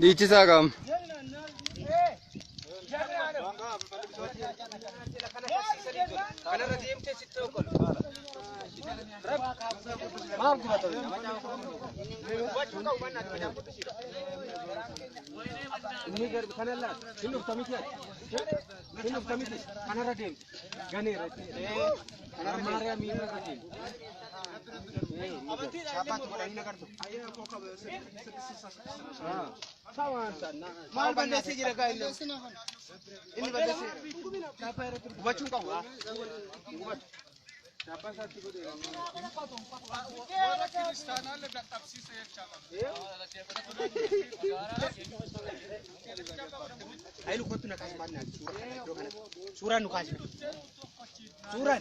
Dhiichisaa qaama. Maal balleessee jira gaa inni? Inni balleessee jira. Gubachuu hin qabu. Gubatu. Hayilu kottu na kaasi maal suuraa kana iddoo kanatti. Suuraan nu kaasi. Suuraan.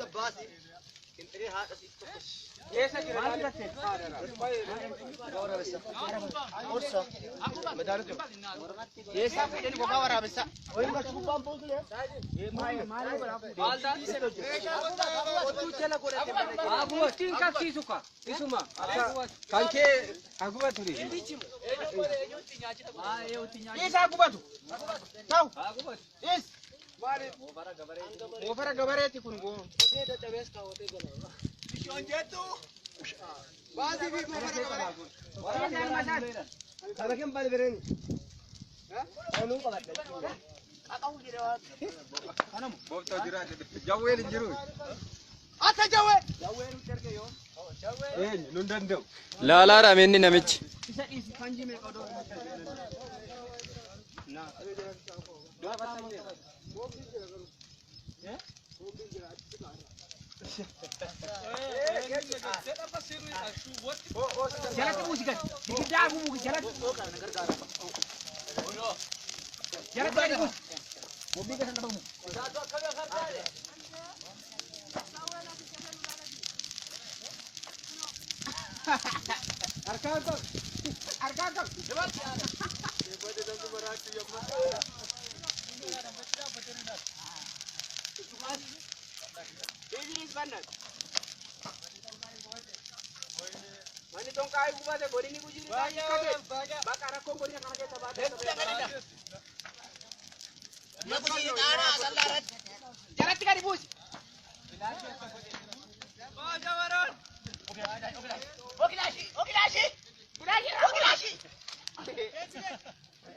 Eessa jira? Eessa fuudhanii gogaa waraabessaa? Ittiin qabsiisu ka isuma. Kan kee hagubatu ni. Eessa gubatu? Ta'u. Eessa? Moofara gabareeti kun goo. Baasii fi moofara gabaree. Boobtoo jiraate. Jawween hin jiru. Ata jawwee. Eenyu nun danda'u. Laalaadha inni namichi. Jalatti buusi gad. Girgiddaa buusi jalatti. Jalatti gadi buusi. Harkaan qabu. Manni tonkaa gubate godini gujii baay'ee bakka rakkoon godina kana keessa baatee. Jalatti gadi buusi.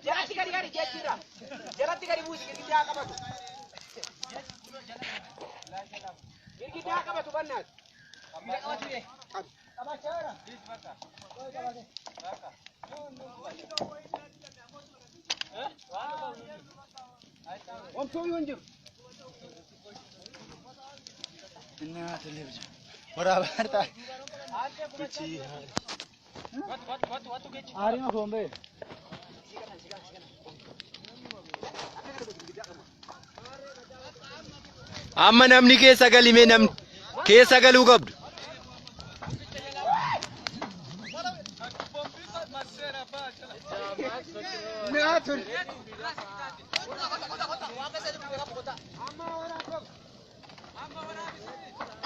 Jalatti gadi gadi jechuudha. Jalatti gadi buusi girgiddaa qabatu. Girgiddaa qabatu bannaas. Omtuu hin jiru. Amma namni keessa galimee namni keessa galuu qabdu.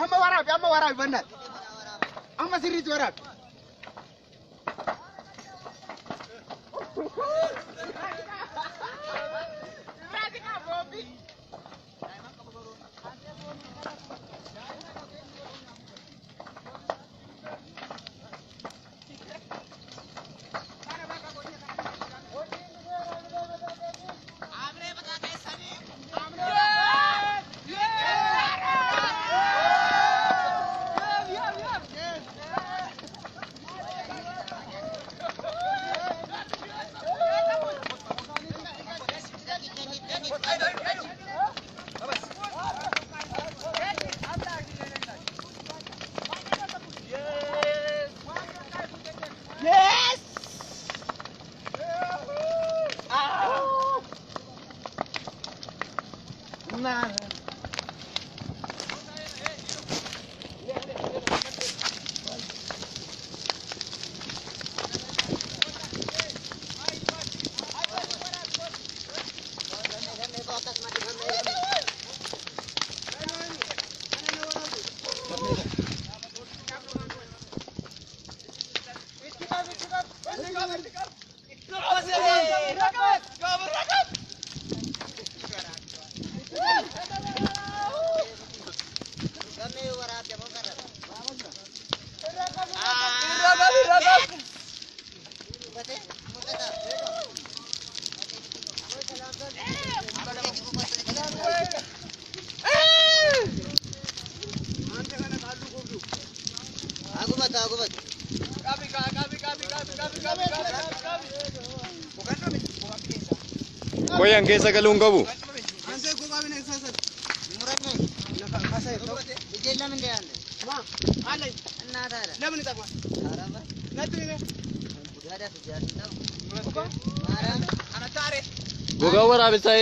Amma waraabi amma waraabi bannaas. Amma sirriitti waraabi. Qoyaan keessa galuu hin qabu. Gogaa waraabessaa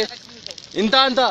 intaa intaa.